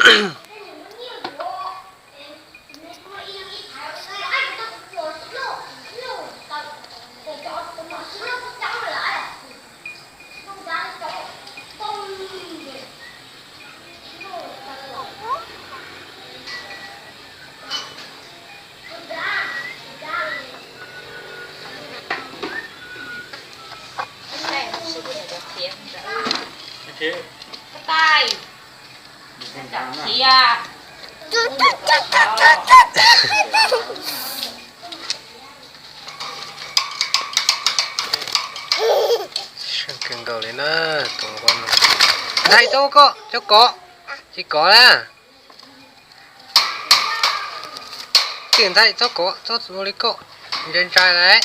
Seej kawg nkaus li na, tus nquab no. Nthaij txhob kov, txhob kov, tsis kov na. Tij nthaij txhob kov, txhob ua li koj, ntshai ntshai lawm.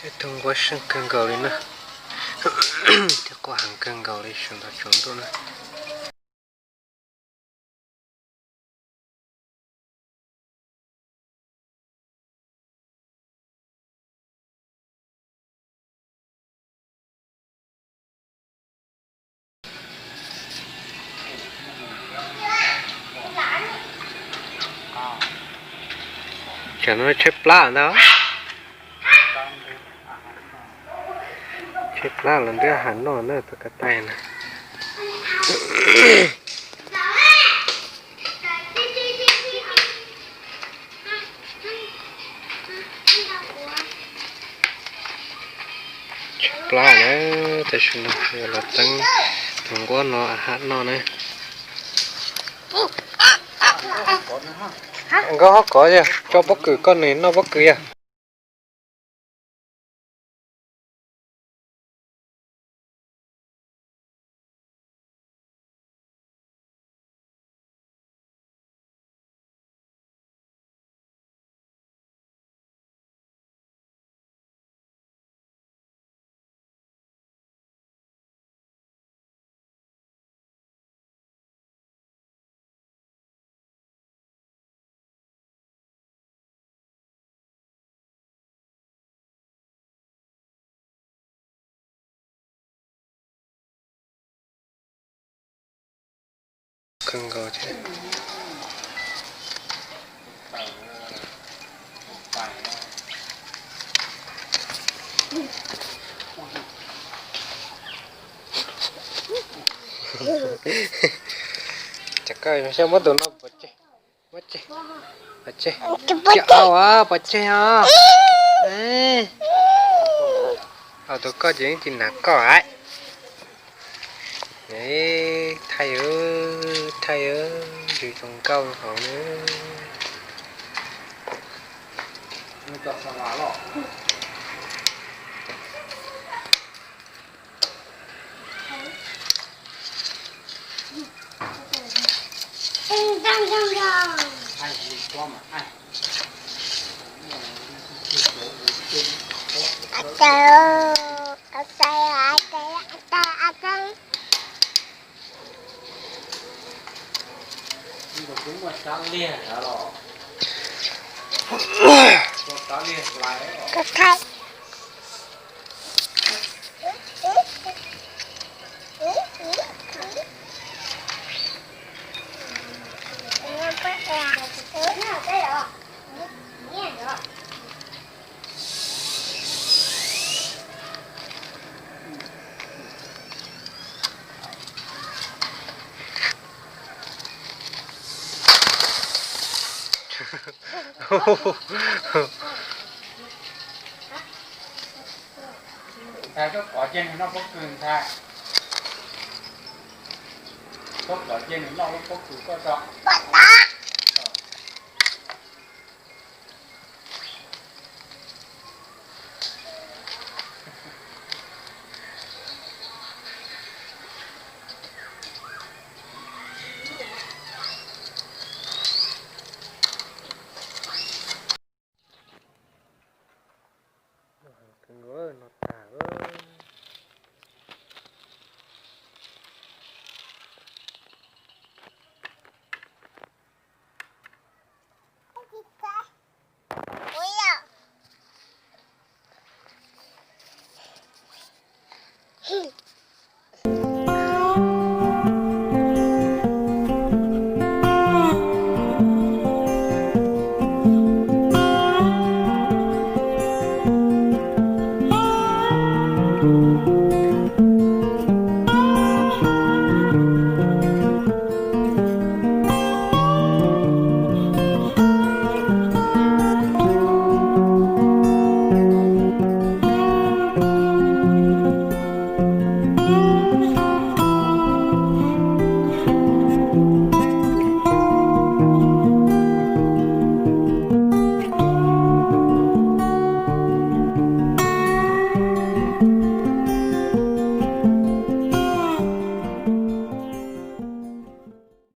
Ib tug nquab seej kawg nkaus li na. Thiab quaj heev kawg nkaus li, sawv ntxov tsaus ntuj na. Tsam no tshaib plab ntag. Tshaib plab los nrhiav hav noj na tus ko taw na. Tshaib plab na, tam sim no yog los txeeb tus nquab no hav noj na. Nkauj, ho kov yog tso pob kws, koj nws noj pob kws yog. Kawg nkaus thiab. Ces koj xyov muab tus no pov tseg, pov tseg, pov tseg, cia au, pov tseg os. Au, tus koj ces yeej tsis hnav koj. Thaij, thaij, ntsis zoo nkauj hauv na. Ntxhais, txhob kov cia nws noj pob kws ntxhais. Txhob kov cia nws noj lub pob kws koj tso.